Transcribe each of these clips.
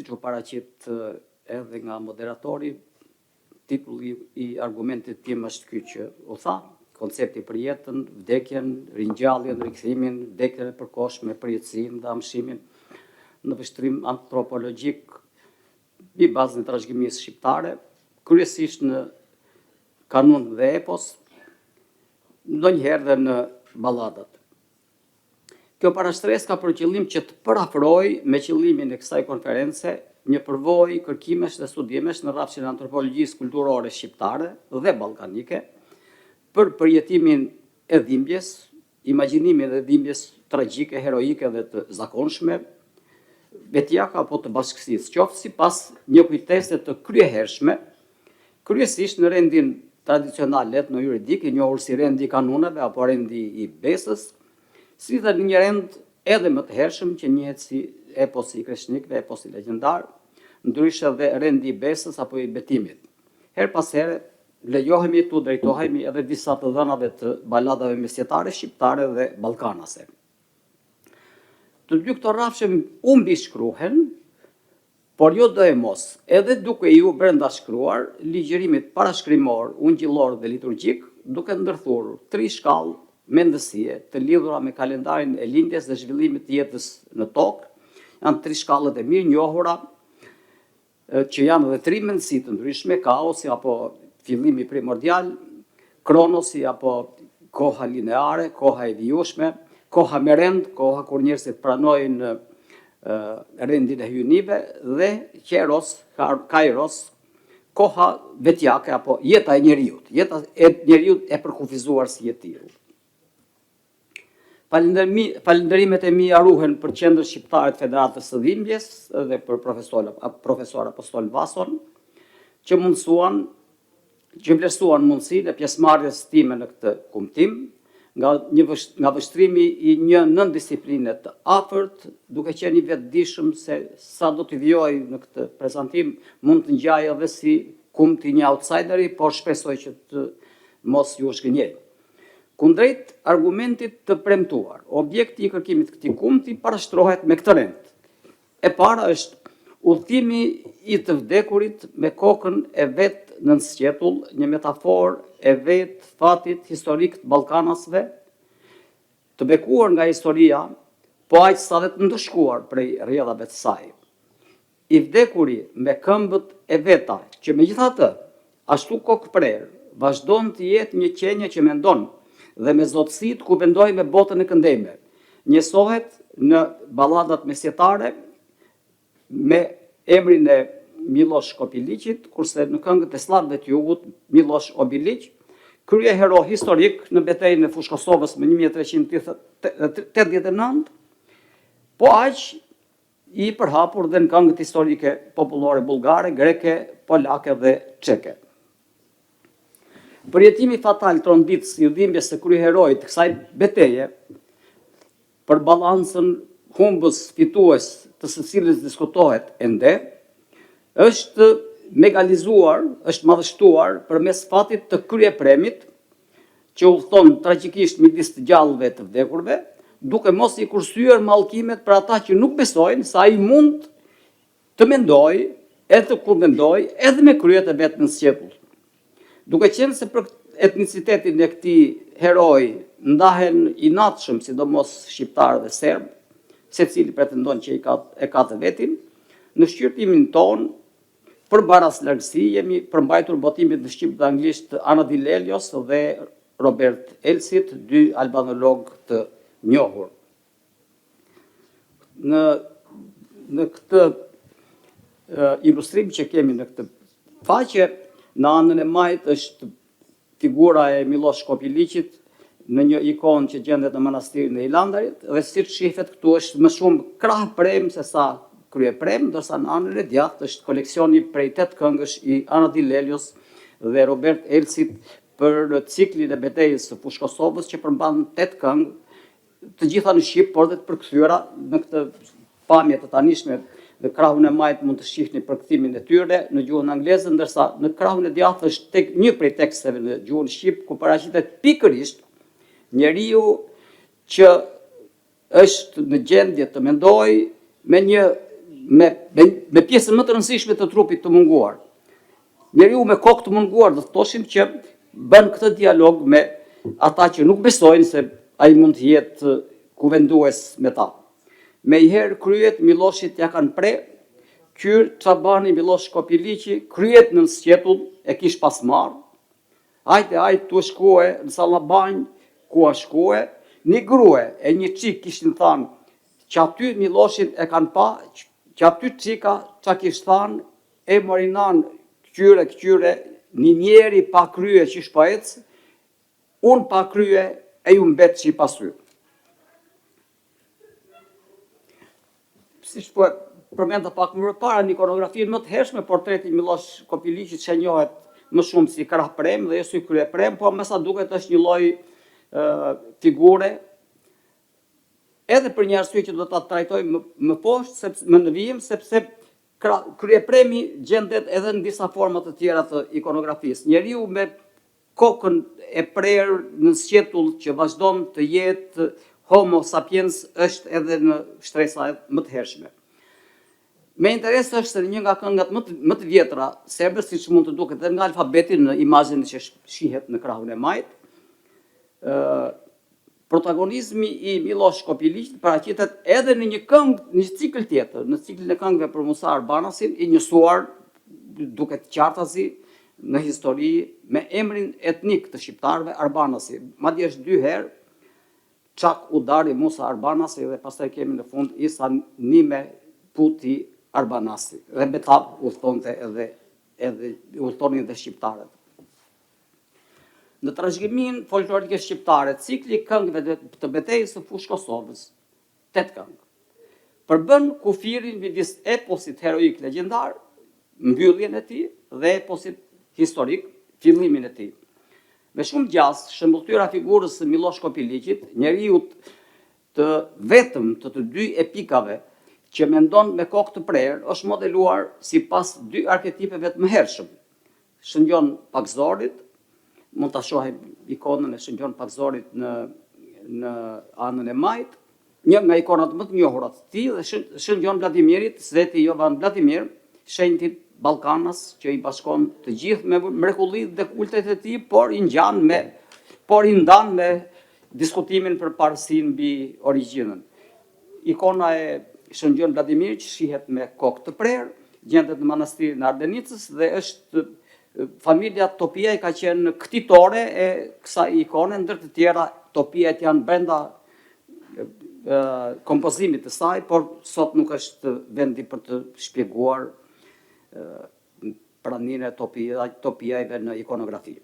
Siç u paraqit edhe nga moderatori, titulli i argumentit tim është ky që u tha, koncepti për jetën, vdekjen, ringjalljen, rikthimin, vdekjen e përkohshme, përjetësinë dhe amshimin në vështrim antropologjik mbi bazën e trashëgimisë shqiptare, kryesisht në kanun dhe epos, ndonjëherë dhe në baladat. Kjo parashtresë ka për qëllim që të përafrojë me qëllimin e kësaj konference një përvojë kërkimesh dhe studimesh në rrafshin e antropologjisë kulturore shqiptare dhe ballkanike për përjetimin e dhimbjes, imagjinimin e dhimbjes tragjike, heroike dhe të zakonshme, vetjake apo të bashkësisë, qoftë sipas një kujtese të kryehershme, kryesisht në rendin tradicional etno-juridik, i njohur si rendi i kanuneve apo rendi i besës, si dhe në një rend edhe më të hershëm që njihet si eposi i kreshnikëve, eposi legjendar, ndryshe dhe rendi i besës apo i betimit. Herë pas here lejohemi t'u drejtohemi edhe disa të dhënave të baladave mesjetare shqiptare dhe ballkanase. Të dy këto rrafshe u mbishkruhen Por jo doemos, edhe duke iu brendashkruar ligjërimit parashkrimor, ungjillor dhe liturgjik, duke ndërthurur tri shkallë mendësie të lidhura me kalendarin e lindjes dhe zhvillimit të jetës në tokë, janë tri shkallët e mirënjohura që janë edhe tri mendësi të ndryshme, kaosi apo fillimi primordial, kronosi apo koha lineare, koha e vijueshme, koha me rend, koha kur njerëzit pranojnë rendin e hyjnive dhe qeros, kairos, koha vetjake apo jeta e njeriut, jeta e njeriut e përkufizuar si e tillë. Falënderimet e mia ruhen për Qendrën Shqiptare të Federatës së Dhimbjes dhe për profesor profesor Apostol Vason, që mundësuan që vlerësuan mundësinë e pjesëmarrjes time në këtë kumtim, nga një nga vështrimi i një nëndisipline të afërt, duke qenë i vetëdijshëm se sa do të vijoj në këtë prezantim, mund të ngjajë edhe si kumt i një outsideri, por shpresoj që të mos ju zhgënjej. Kundrejt argumentit të premtuar, objekti i kërkimit të këtij kumti parashtrohet me këtë rend. E para është udhëtimi i të vdekurit me kokën e vet nën sqetull, një metaforë e vetë fatit historik të ballkanasve, të bekuar nga historia, po aq sa dhe të ndëshkuar prej rrjedhave të saj. I vdekuri me këmbët e veta, që megjithatë, ashtu kokëprerë, vazhdon të jetë një qenie që mendon dhe me zotësi të kuvendojë me botën e këndejme, njësohet në baladat mesjetare me emrin e Millosh Kopiliqit, kurse në këngët e sllavëve të jugut, Millosh Obiliq, kryehero historik në betejën e Fushë-Kosovës më 1389, po aq i përhapur dhe në këngët historike popullore bullgare, greke, polake dhe çeke. Përjetimi fatal tronditës i dhimbjes së kryeheroit të kësaj beteje, për balancën humbës fitues të së cilës diskutohet ende, është megalizuar, është madhështuar përmes fatit të kryepremit, që udhëton tragjikisht midis të gjallëve e të vdekurve, duke mos i kursyer mallkimet për ata që nuk besojnë se ai mund të mendojë e të kuvendojë edhe me kryet e vet nën sqetull. Duke qenë se për etnicitetin e këtij heroi ndahen inatshëm, sidomos shqiptarë dhe serbë, secili pretendon që i ka, e ka të vetin, në shqyrtimin tonë Për baraslargësi jemi përmbajtur botimit në shqip dhe anglisht të Ana Di Lelios dhe Robert Elsit, dy albanologë të njohur. Në në këtë ilustrim që kemi në këtë faqe, në anën e majtë është Figura e Millosh Kopiliqit në një ikonë që gjendet në Manastirin e Hilandarit dhe siç shifet këtu është më shumë krahëprem se sa kryeprem, ndërsa në anën e djathtë është koleksioni prej tetë këngësh i Ana Di Lelios dhe Robert Elsit për ciklin e betejës së Fushë-Kosovës që përmban tetë këngë të gjitha në shqip, por dhe të përkthyera në këtë pamje të tanishme në krahun e majtë mund të shihni përkthimin e tyre në gjuhën angleze, ndërsa në krahun e djathtë është tek një prej teksteve në gjuhën shqip ku paraqitet pikërisht njeriu që është në gjendje të mendojë me një me, me, me pjesën më të rëndësishme të trupit të munguar. Njeriu me kokë të munguar, do të thoshim që bën këtë dialog me ata që nuk besojnë se ai mund të jetë kuvendues me ta. Menjëherë kryet Milloshit ia kanë pre, kqyr ça bani Millosh Kopiliqi, kryet nën sqetull e kish pas marrë, hajde hajt tu shkue në sallabanjë ku a shkue, ni grue e një çikë kishin thanë qaty Milloshin e kanë pa, qaty çika ça kish thanë e mori nanë kqyre kqyre ni njeri pa krye qysh po ec, unë pa krye e ju mbetshi pa sy. Siç po përmenda pak më përpara, në ikonografinë më të hershme, portreti i Millosh Kopiliqit shenjohet më shumë si krahpremë dhe jo si kryepremë, por me sa duket është një lloj figure edhe për një arsye që do ta trajtoj më, më poshtë, sepse më në vijim, sepse kryepremi gjendet edhe në disa forma të tjera të ikonografisë. Njeriu me kokën e prerë në sqetull që vazhdon të jetë Homo sapiens është edhe në shtresa më të hershme. Me interes është se një nga këngët më të, më të vjetra serbe, siç mund të duket edhe nga alfabeti në imazhin që shihet në krahun e majtë, ë protagonizmi i Millosh Kopiliqit paraqitet edhe në një këngë, në një cikël tjetër, në ciklin e këngëve për Musa Arbanasin, i njësuar duket qartazi në histori me emrin etnik të shqiptarëve Arbanasi. Madje është dy herë Çak udari Musa Arbanasi dhe pastaj kemi në fund Isa Nime Puti Arbanasi dhe me ta udhëtonte edhe edhe udhëtonin dhe shqiptarët. Në trashëgiminë folklorike shqiptare, cikli i këngëve të betejës së Fushë Kosovës, tetë këngë, përbën kufirin midis eposit heroik legjendar, mbylljen e tij, dhe eposit historik, fillimin e tij. Me shumë gjasë, shëmbëlltyra e figurës së Millosh Kopiliqit, njeriut të vetëm të të dy epikave që mendon me kokë të prerë, është modeluar sipas dy arketipeve të mëhershëm, Shën Gjon Pagëzorit, mund ta shohim ikonën e Shën Gjon Pagëzorit në në anën e majtë, një nga ikonat më të njohura të tij dhe Shën Gjon Vladimirit, Sveti Jovan Vladimir, shenjtit ballkanas që i bashkon të gjithë me mrekullitë dhe kultet e tij, por i ngjan me por i ndan me diskutimin për parësinë mbi origjinën. Ikona e Shën Gjon Vladimirit që shihet me kokë të prerë, gjendet në manastirin e Ardenicës dhe është familja Topiaj ka qenë ktitore e kësaj ikone, ndër të tjera Topiajt janë brenda kompozimit të saj, por sot nuk është vendi për të shpjeguar praninë e Topiajve në ikonografi.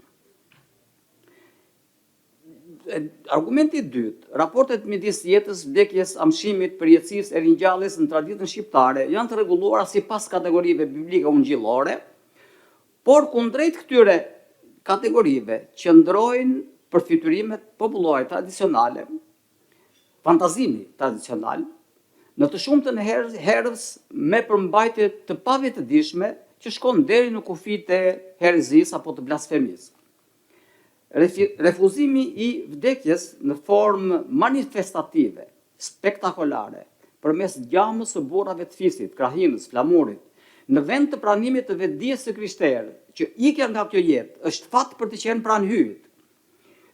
Argumenti i dytë, raportet midis jetës, vdekjes, amshimit, përjetësisë e ringjalljes në traditën shqiptare janë të rregulluara sipas kategorive biblike ungjillore, por kundrejt këtyre kategorive qëndrojnë përfytyrimet popullore tradicionale, fantazimi tradicional, në të shumtën e herës me përmbajtje të pavetëdijshme që shkon deri në kufijtë e herezisë apo të blasfemisë. Refuzimi i vdekjes në formë manifestative, spektakolare, përmes gjamës së burrave të fisit, krahinës, flamurit, në vend të pranimit të vetëdijes së krishterë që ikja nga kjo jetë është fat për të qenë pranë Hyjit.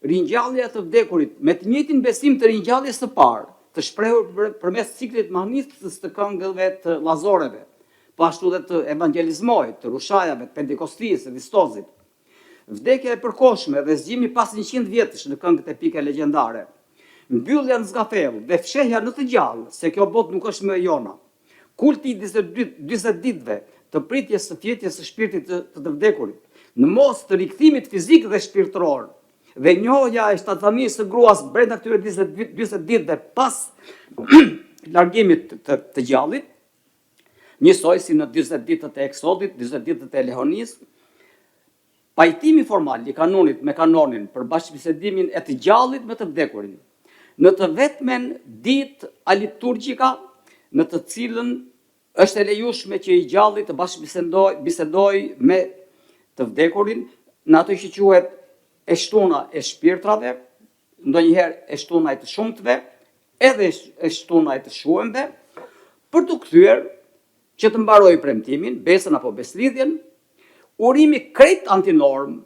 Ringjallja e të vdekurit me të njëjtin besim të ringjalljes së parë, të shprehur përmes ciklit mahnitës të këngëve të Lazoreve, po ashtu dhe të Evangjelizmojit, të Rushajave, të Pentikostisë, të Vistozit. Vdekja e përkohshme dhe zgjimi pas 100 vjetësh në këngët epike legjendare. Mbyllja në zgafell dhe fshehja në të gjallë se kjo botë nuk është më e jona. Kulti i 40 ditëve të pritjes së fjetjes së shpirtit të të, të vdekurit, në mos të rikthimit fizik dhe shpirtëror, dhe njohja e shtatzanisë së gruas brenda këtyre 40 ditëve pas largimit të, të gjallit, Njësoj si në 40 ditët e Eksodit, 40 ditët e Lehonisë, pajtimi formal i kanunit me kanonin për bashkëbisedimin e të gjallit me të vdekurin, në të vetmen ditë aliturgjika në të cilën është e lejushme që i gjalli të bashkëbisedojë me të vdekurin në atë që quhet e shtuna e shpirtrave, ndonjëherë e shtuna e të shumtëve, edhe e shtuna e të shuemve, për t'u kthyer Që të mbarojë premtimin, besën apo besëlidhjen, urimi krejt antinormë,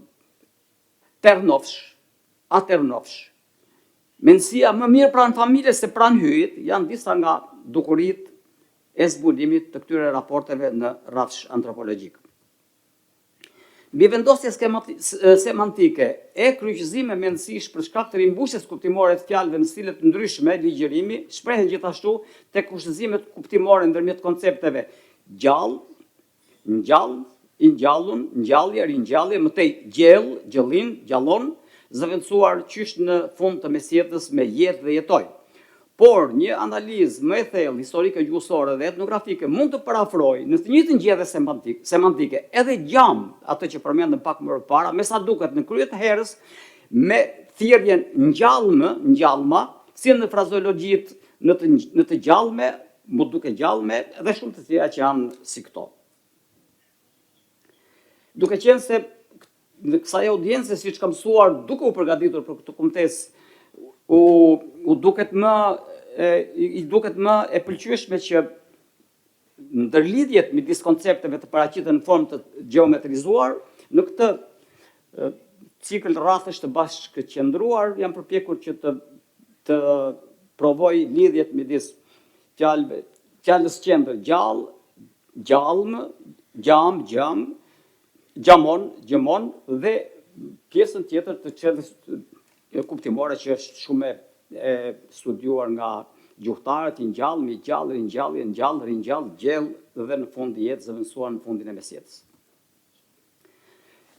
ternofsh, aternofsh. Mendësia më mirë pranë familjes se pranë Hyjit janë disa nga dukuritë e zbulimit të këtyre raporteve në rrafsh antropologjik. Mbivendosje semantike e kryqëzime mendësish për shkak të rimbushjes kuptimore të fjalëve në stile të ndryshme ligjërimi shprehen gjithashtu te kushtëzimet kuptimore ndërmjet koncepteve gjallë, ngjall, i ngjallun, ngjallje, ringjallje, më tej gjellë, gjëllin, gjallon, zëvendësuar qysh në fund të mesjetës me jetë dhe jetoj. Por, një analizë më e thellë historike gjuhësore dhe etnografike mund të përafrojë në të njëjtën gjedhe semantike edhe gjamë, atë që përmendëm pak më përpara, me sa duket në krye të herës, me thirrjen ngjallmë, ngjallma, si në frazeologjitë në të në të gjallme, m'u duk e gjallme dhe shumë të tjera që janë si këto. Duke qenë se Në kësaj audience, siç kam mësuar duke u përgatitur për këtë kumtesë, u u duket më e, i duket më e pëlqyeshme që ndërlidhjet midis koncepteve të paraqiten në formë të gjeometrizuar, në këtë cikël rrathësh të bashkëqëndruar jam përpjekur që të të provoj lidhjet midis fjalëve, fjalës qendër gjallë, gjallmë, gjamë, gjëmë, Gjamon, gjëmon dhe pjesën tjetër të çerdhes kuptimore që është shumë e studiuar nga gjuhëtarët, i ngjallëm, i gjallë, ringjallje, ngjall, ringjall, gjellë dhe në fund jetë zëvendësuar në fundin e mesjetës.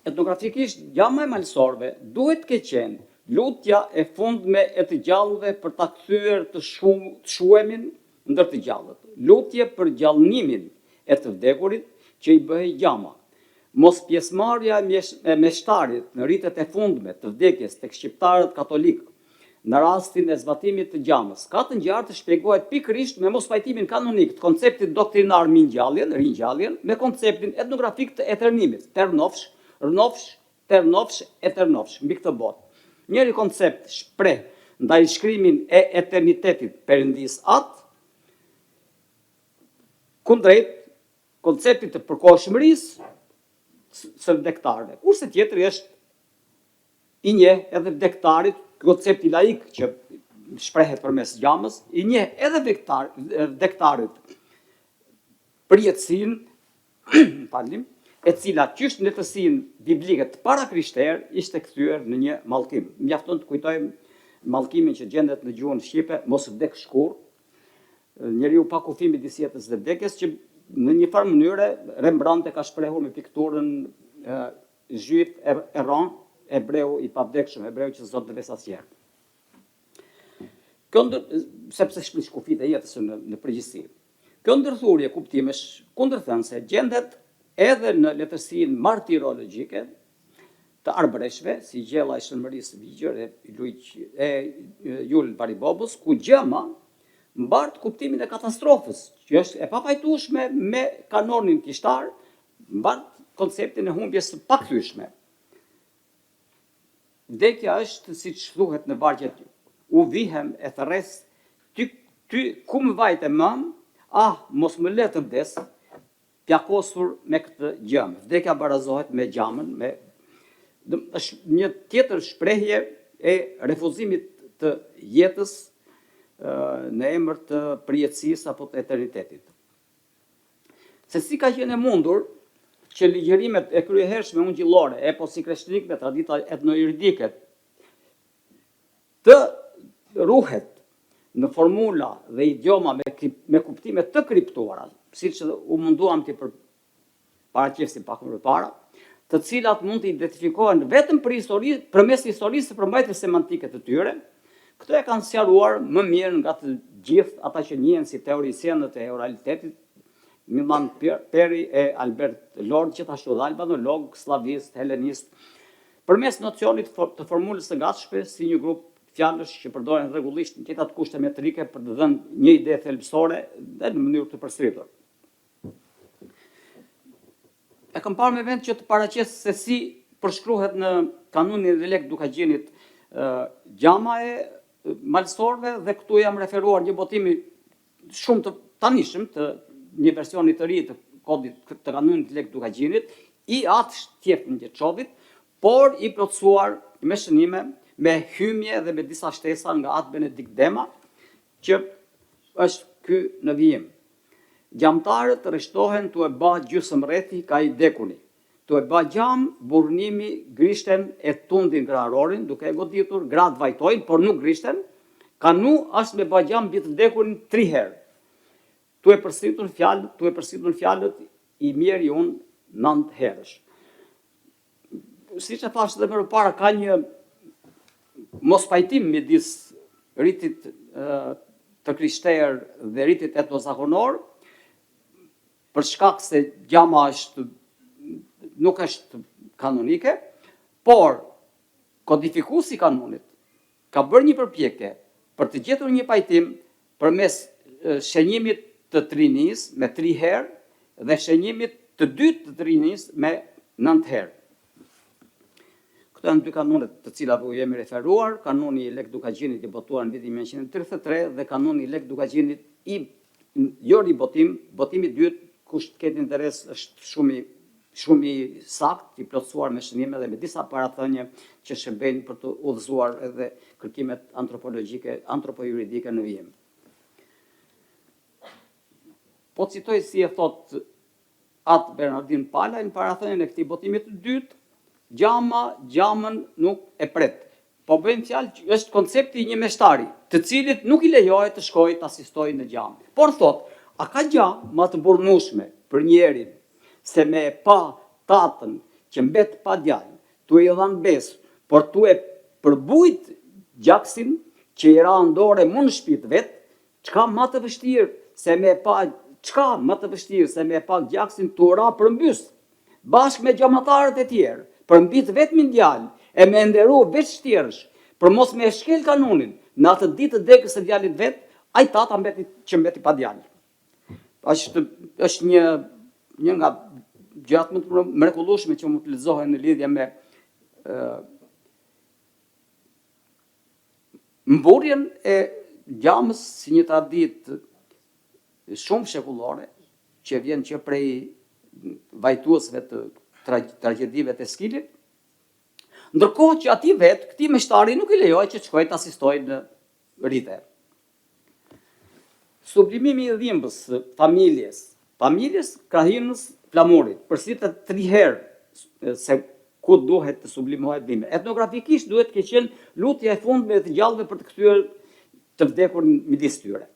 Etnografikisht, gjama e malësorëve duhet të ketë qenë lutja e fundme e të gjallëve për ta kthyer të shuemin ndër të gjallët, lutje për gjallnimin e të vdekurit që i bëhej gjama. Mospjesëmarrja e meshtarit në ritet e fundme të vdekjes tek shqiptarët katolikë në rastin e zbatimit të gjamës, ka të ngjarë të shpjegohet pikërisht me mospajtimin kanonik të konceptit doktrinar mbi ngjalljen, ringjalljen, me konceptin etnografik të eternimit, ternofsh, rnofsh, Ternofsh eternofsh mbi këtë botë. Njëri koncept shpreh ndajshkrimin e eternitetit Perëndisë Atë, kundrejt konceptit të përkohshmërisë së vdektarëve, kurse tjetri është i njeh edhe vdektarit, koncepti laik që shprehet përmes gjamës, i njeh edhe vdektar, vdektarit përjetësinë falni, e cila qysh në letërsinë biblike të parakrishterë ishte kthyer në një mallkim. Mjafton të kujtojmë mallkimin që gjendet në gjuhën shqipe, mos vdeksh kurrë, njeriu pa kufi midis jetës dhe vdekjes, që në një farë mënyre Rembrandt e ka shprehur me pikturën Juif errant, hebreu i pavdekshëm, hebreu që s'do të vdesë asnjëherë. Kjo ndër, sepse shprish kufijtë e jetës në, në përgjithësi. Kjo ndërthurje kuptimesh kundërthënëse gjendet edhe në letërsinë martirologjike të arbëreshëve, si Gjella e Shën Mërisë së Virgjër e Luigj e Jul Varibobës, ku gjëma mbart kuptimin e katastrofës, që është e papajtueshme me kanonin kishtar, mbart konceptin e humbjes së pakthyeshme. Vdekja është, siç thuhet në vargjet U vihem e thërres ty ty ku më vajte mëmë, ah mos më lë të vdes pjakosur me këtë gjëmë. Vdekja barazohet me gjamën, me është një tjetër shprehje e refuzimit të jetës në emër të përjetësisë apo të eternitetit. Se si ka qenë e mundur që ligjërimet e kryehershme ungjillore, eposi kreshnik dhe tradita etnojuridike të ruhet në formula dhe idioma me, me kuptime të kriptuara, siç u munduam t'i për, paraqesim pak më përpara, të cilat mund të identifikohen vetëm për histori, përmes historisë së përmbajtjes semantike të tyre, këtë e kanë sqaruar më mirë nga të gjithë ata që njihen si teoricienët e oralitetit, Milman Parry e Albert Lord, gjithashtu dhe albanologë, sllavistë, helenistë, përmes nocionit të formulës së gatshme si një grup fjalësh që përdoren rregullisht në të njëjtat kushte metrike për të dhënë një ide thelbësore dhe në mënyrë të përsëritur. E kam parë me vend që të paraqes se si përshkruhet në kanunin e Lekë Dukagjinit gjama e malësorëve dhe këtu jam referuar një botimi shumë të tanishëm të një versioni të ri të kodit të kanunit Lek Dukagjinit, i At Shtjefën Gjeçovit, por i plotësuar me shënime, me hymje dhe me disa shtesa nga At Benedikt Dema, që është ky në vijim. Gjamtarët rreshtohen tue ba gjysëm rrethi ka i dekuni. Tue ba gjamë, burrnimi grishten e tundin kraharorin duke e goditur, gratë vajtojnë, por nuk grishten, kanu asht me ba gjamë mbi të vdekurin tri herë. Tue përsëritur fjalët, tue përsëritur fjalët i mjeri unë nandë herësh. Siç e thashë dhe më përpara, ka një mospajtim midis ritit të krishterë dhe ritit etnozakonor, për shkak se gjama është nuk është kanonike, por kodifikuesi i kanunit ka bërë një përpjekje për të gjetur një pajtim përmes shenjimit të trinisë me tri herë dhe shenjimit të dytë të trinisë me nëntë herë. Këto janë dy kanunet të cilave u jemi referuar, kanuni i Lek Dukagjinit i botuar në vitin 1933 dhe kanuni i Lek Dukagjinit i jo ribotim, botimi i dytë, kush të ketë interes është shumë i shumë i saktë, i plotësuar me shënime dhe me disa parathënie që shërbejnë për të udhëzuar edhe kërkimet antropologjike, antropojuridike në vijim. Po citoj si e thotë At Bernardin Palaj në parathënien e këtij botimi të dytë, Gjama gjamën nuk e pret. Po bëjmë fjalë që është koncepti i një meshtari, të cilit nuk i lejohet të shkojë të asistojë në gjamë. Por thotë, a ka gja ma të burrnushme për njerin se me e pa tatën që mbet pa djalë, tue i dhanë besë, por tue përbujt gjaksin që i ra n'dore mu në shpi të vet, Çka ma të vështirë se me e pa çka ma të vështirë se me e pa gjaksin tu ra përmbys bashkë me gjamatarët e tjerë përmbi të vetmin djalë e me e nderu veç tjerësh për mos me e shkel kanunin në atë ditë të dekës së djalit vet ai tata mbeti që mbeti pa djalë është është një një nga gjërat më të mrekullueshme që mund të lexohen në lidhje me ë Mburrjen e gjamës si një traditë shumë shekullore, që vjen që prej vajtuesve të tragjedive të Eskilit, ndërkohë që atij vetë, këtij meshtari nuk i lejohet që të shkojë të asistojë në rite. Sublimimi i dhimbës së familjes, familjes, krahinës, flamurit, përsëritet tri herë se ku duhet të sublimohet dhimbja. Etnografikisht duhet të ketë qenë lutja e fundme e të gjallëve për të kthyer të vdekurin midis tyre.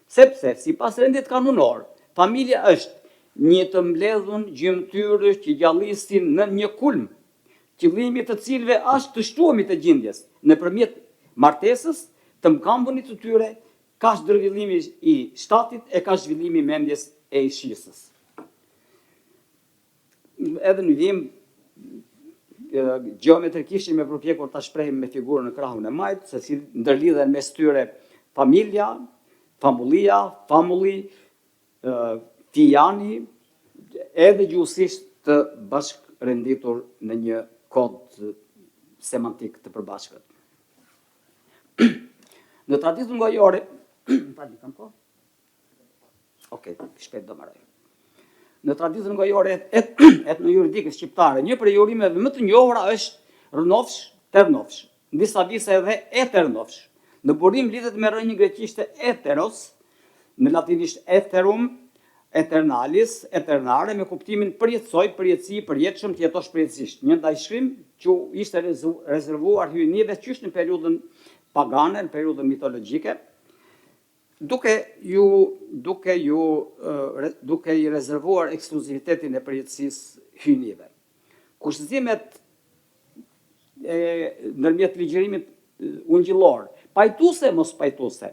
Sepse, sipas rendit kanunor, familja është një të mbledhun gjymtyrësh që gjallisin nën një kulm, qëllimi i të cilëve asht të shtuemit e gjindjes, nëpërmjet martesës, të mkambunit të tyre, ka zhdërvillimi i shtatit e ka zhvillimi i mendjes e i shqisës. Edhe në vijim gjeometrikisht jemi përpjekur ta shprehim me figurën në krahun e majtë, se si ndërlidhen mes tyre familja, famullia, famulli, Tijani, edhe gjuhësisht të bashkërenditur në një kod semantik të përbashkët. Në traditën gojore, më falni, kam kohë? Okej, shpejt do mbaroj. Në traditën gojore et, etnojuridike shqiptare, një prej urimeve më të njohura është rrnofsh, ternofsh, në disa vise edhe eternofsh. Në burim lidhet me rrënjën greqishte eteros, në latinisht etherum, eternalis, eternare, me kuptimin përjetësoj, përjetësi, i përjetshëm, të jetosh përjetësisht, një ndajshkrim që u ishte rezervuar hyjnive qysh në periudhën pagane, në periudhën mitologjike, duke ju duke ju duke i rezervuar ekskluzivitetin e përjetësisë hyjnive. Kushtëzimet e ndërmjet ligjërimit ungjillor, pajtuese e mospajtuese,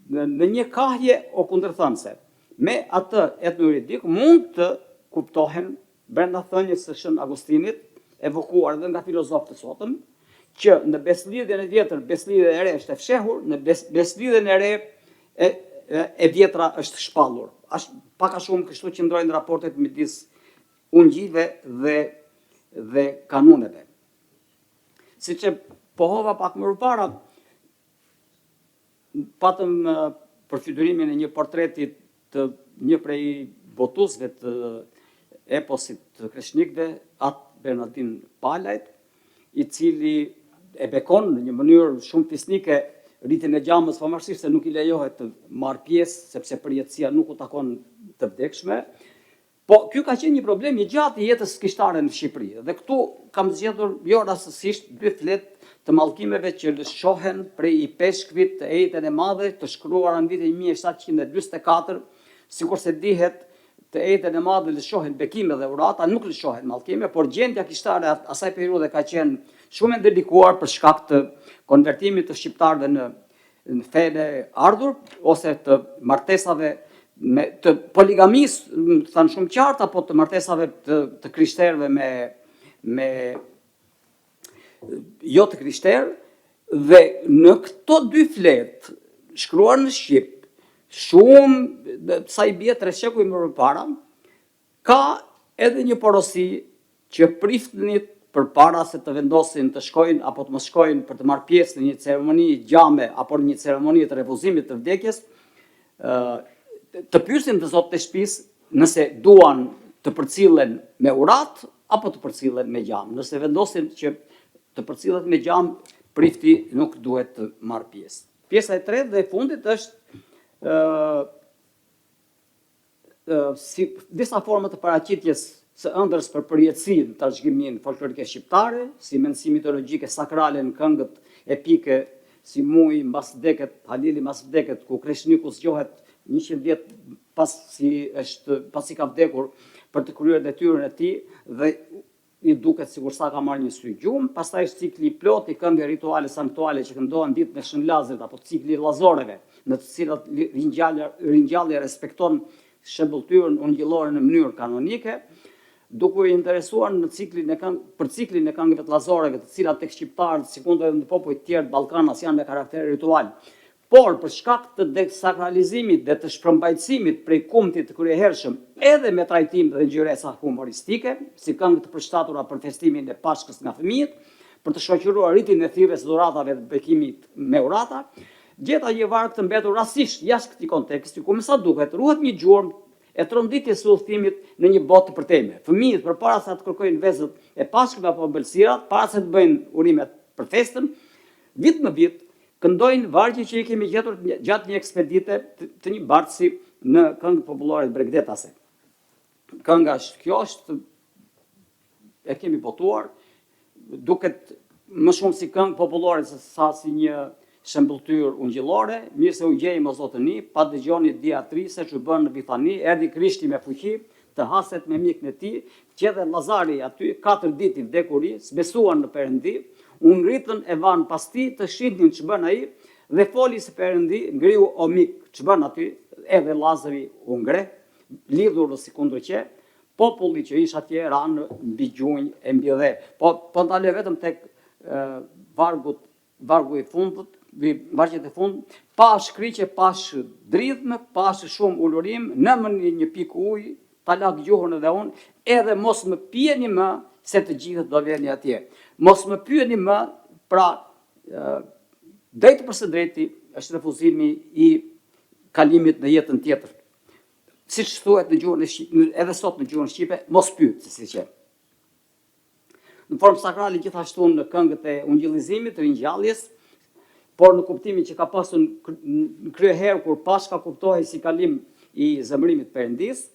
në, në një kahje o kundërthënëse, me atë etnojuridik mund të kuptohen brenda thënies së Shën Agustinit, evokuar edhe nga filozofë të sotëm, që në besëlidhjen e vjetër besëlidhja e re është e fshehur, në bes, besëlidhjen e re e, e, e vjetra është shpallur. Ashtë pak a shumë kështu qëndrojnë raportet midis ungjijve dhe dhe kanuneve. Siç e pohova pak më përpara, patëm përfytyrimin e një portreti të një prej botuesve të eposit të kreshnikëve, At Bernardin Palajt, i cili e bekon në një mënyrë shumë fisnike ritin e gjamës, pavarësisht se nuk i lejohet të marrë pjesë, sepse përjetësia nuk u takon të vdekshme. Po, ky ka qenë një problem i gjatë i jetës kishtare në Shqipëri dhe këtu kam zgjedhur jo rastësisht dy fletë të mallkimeve që lëshohen prej ipeshkvit të Enjten e Madhe të shkruara në vitin 1744, sikurse dihet të Enjten e Madhe lëshohen bekime dhe urata, nuk lëshohen mallkime, por gjendja kishtare e asaj periudhe ka qenë shumë e ndërlikuar për shkak të konvertimit të shqiptarëve në në fenë e ardhur ose të martesave me të poligamisë, thënë shumë qartë apo të martesave të të krishterëve me me jo të krishterë dhe në këto dy fletë shkruar në shqip shumë sa i bie tre shekuj më përpara Ka edhe një porosi që priftnit përpara se të vendosin të shkojnë apo të mos shkojnë për të marrë pjesë në një ceremoni gjame apo në një ceremoni të refuzimit të vdekjes, të pyesin të zotët e shtëpisë nëse duan të përcillen me uratë apo të përcillen me gjamë. Nëse vendosin që të përcillet me gjamë, prifti nuk duhet të marrë pjesë. Pjesa e tretë dhe e fundit është ë si disa forma të paraqitjes së ëndrrës për përjetësi në trashëgiminë folklorike shqiptare, si mendësi mitologjike sakrale në këngët epike si Muji mbas vdeket, Halili mbas vdeket, ku kreshniku zgjohet 100 vjet pasi është pasi ka vdekur për të kryer detyrën e tij dhe i duket sikur sa ka marrë një sy gjumë, pastaj është cikli i plotë i këngëve rituale sanktuale që këndohen ditën e Shën Lazrit apo cikli i Lazoreve, në të cilat ringjallja, ringjallja respekton shëmbëlltyrën ungjillore në mënyrë kanonike, duke u interesuar në ciklin e këng, për ciklin e këngëve të Lazoreve, të cilat tek shqiptarët, sikundër edhe në popujt tjerë të Ballkanas janë me karakter ritual. Por, për shkak të desakralizimit dhe të shpërmbajtësimit prej kumtit të kryehershëm edhe me trajtim dhe ngjyresa humoristike, si këngë të përshtatura për festimin e Pashkës nga fëmijët, për të shoqëruar ritin e thirrjes së dhuratave dhe bekimit me urata, gjeta një varg të mbetur rastësisht jashtë këtij konteksti, ku me sa duket ruhet një gjurmë e tronditjes së udhëtimit në një botë të përtejme. Fëmijët përpara se të kërkojnë vezët e Pashkëve apo ëmbëlsirat, para se të bëjnë urimet për festën, vit më vit, Këndojnë vargje që i kemi gjetur gjatë një ekspedite të një bartësi në këngë popullore bregdetase. Kënga është kjo është e kemi botuar, duket më shumë si këngë popullore se sa si një shëmbëlltyrë ungjillore, mirë se u gjejmë o zotëni, pa dëgjoni diatri se ç'u bë në Bithani, erdhi Krishti me fuqi, të haset me mikën e tij, qe dhe Llazari aty, katër ditë i vdekuri, s'besuan në Perëndi, u ngritën e vanë pas tij të shihnin ç'bën ai, dhe foli si Perëndi, ngrihu o mik, ç'bën aty, edhe Llazari u ngre, lidhur sikundër qe, populli që ish atje ranë mbi gjunjë e mbi dhe. Po po ndaloj vetëm tek vargut Vargu i fundit, vargjet e fundit, pashë kriqe, pashë dridhmë, pashë shumë ulurimë, nëmëni një pikë ujë, ta lag gjuhën edhe unë, edhe mos më pyeni më, se të gjithë do veni atje. Mos më pyeni më, pra, drejtpërsëdrejti, është refuzimi i kalimit në jetën tjetër. Siç thuhet në gjuhën e shqipe, edhe sot në gjuhën shqipe, mos pyet, se si qe. Në formë sakrale gjithashtu në këngët e ungjillizimit, ringjalljes, por në kuptimin që ka pasur në kryeherë kur Pashka kuptohej si kalim i zemërimit të Perëndisë,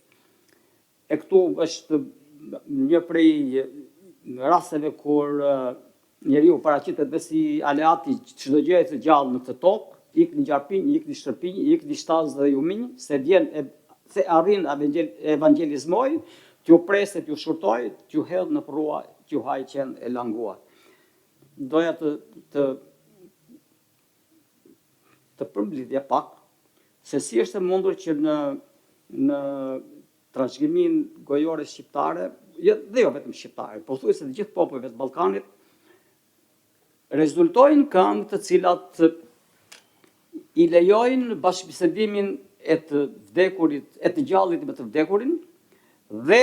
e këtu është një prej rasteve kur njeriu paraqitet dhe si aleat i çdo gjëje të gjallë në këtë tokë, ikni gjarpinj, ikni shtërpinj, ikni shtazë dhe juminj, se vjen e se arrin evangelizmoj, T'ju presë e t'ju shurtojë, t'ju hedhë në përrua, t'ju hajë qen e langua. Doja të të të përmblidhja pak se si është e mundur që në në trashëgiminë gojore shqiptare, jo, dhe jo vetëm shqiptare, pothuajse të gjithë popujve të Ballkanit, Rezultojnë këngë të cilat i lejojnë bashkëbisedimin e të vdekurit, e të gjallit me të vdekurin dhe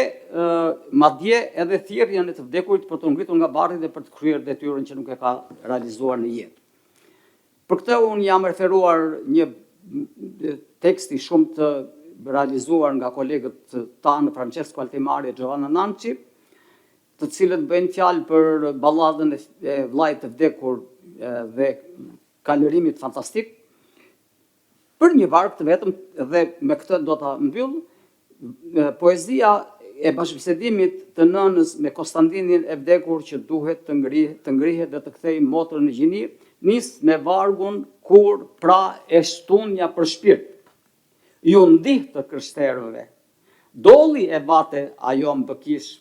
madje edhe thirrjen e të vdekurit për t'u ngritur nga varri dhe për të kryer detyrën që nuk e ka realizuar në jetë. Për këtë unë jam referuar një teksti shumë të realizuar nga kolegët tanë Francesco Altimari e Giovanna Nanci, të cilët bëjnë fjalë për baladën e vëllait të vdekur dhe kalërimit fantastik, për një varg të vetëm dhe me këtë do ta mbyll, poezia e bashkëbisedimit të nënës me Kostandinin e vdekur që duhet të ngrihet, të ngrihet dhe të kthejë motrën në gjini, nis me vargun kur pra e shtunja për shpirt. Ju ndih të krishterëve. Dolli e vate ajo mbë kishë,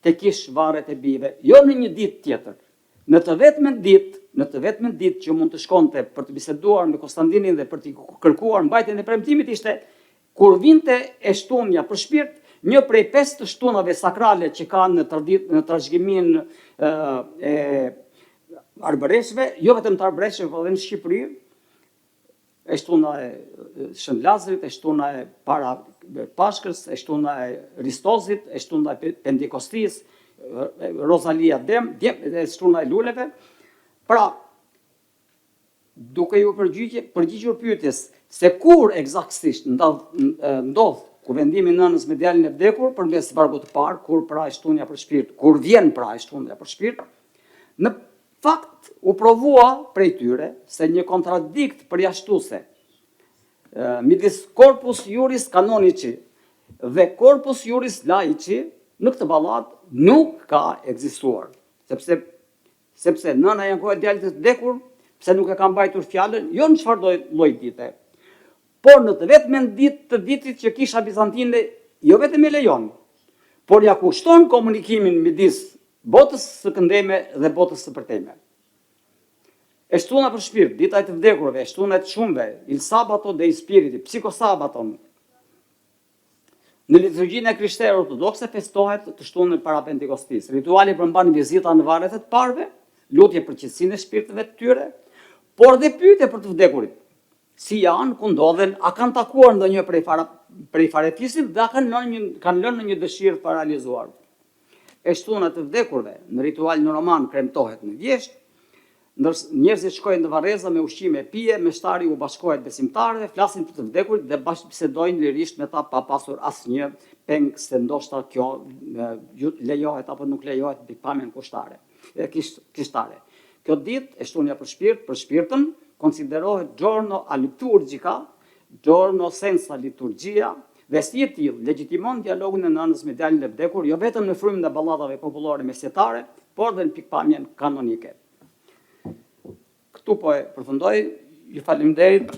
tek ish varret e bijve, jo në një ditë tjetër. Në të vetmen ditë, në të vetmen ditë që mund të shkonte për të biseduar me Kostandinin dhe për t'i kërkuar mbajtjen e premtimit ishte kur vinte e shtunja për shpirt, një prej pesë të shtunave sakrale që ka në traditë në trashëgiminë e arbëreshëve, jo vetëm të arbëreshëve, por edhe në Shqipëri, e shtuna e Shën Lazrit, e shtuna e para Pashkës, e shtuna e Ristozit, e shtuna e Pentikostisë, Rosalia Dem, e shtuna e luleve. Pra, duke iu përgjigje, përgjigjur pyetjes se kur ekzaktësisht ndodh ndodh kuvendimi i nënës me djalin e vdekur përmes vargut të parë, kur pra e shtunja për shpirt, kur vjen pra e shtunja për shpirt, në fakt u provua prej tyre se një kontradikt përjashtuese midis corpus juris canonici dhe corpus juris laici në këtë baladë nuk ka ekzistuar, sepse sepse nëna i ankohet djalit të vdekur pse nuk e ka mbajtur fjalën, jo në çfarëdo lloj dite, por në të vetmen ditë të vitit që kisha bizantine jo vetëm e lejon, por ja kushton komunikimin midis botës së këndejme dhe botës së përtejme. E shtuna për shpirt, dita e të vdekurve, e shtuna e të shumëve, il sabato dei spiriti, psicosabaton. Në liturgjinë e krishterë ortodokse festohet të shtunën para Pentikostisë. Rituali përmban vizita në varret e të parëve, lutje për qetësinë e shpirtëve të tyre, por dhe pyetje për të vdekurit. Si janë, ku ndodhen, a kanë takuar ndonjë prej fara, prej farefisit dhe a kanë lënë një, kanë lënë një dëshirë të parealizuar. E shtuna e të vdekurve në ritualin roman kremtohet në vjeshtë, ndërsa njerëzit shkojnë në varreza me ushqime e pije, meshtari u bashkohet besimtarëve, flasin për të vdekurit dhe bashkëbisedojnë lirisht me ta pa pasur asnjë peng se ndoshta kjo lejohet apo nuk lejohet në pikëpamjen kushtare, kish, kishtare. Kjo ditë e shtunja për shpirt, për shpirtën, konsiderohet giorno aliturgica, giorno senza liturgia, dhe si e tillë legjitimon dialogun e nënës me djalin e vdekur jo vetëm në frymën e balladave popullore mesjetare, por dhe në pikëpamjen kanonike. Këtu po e përfundoj. Ju faleminderit.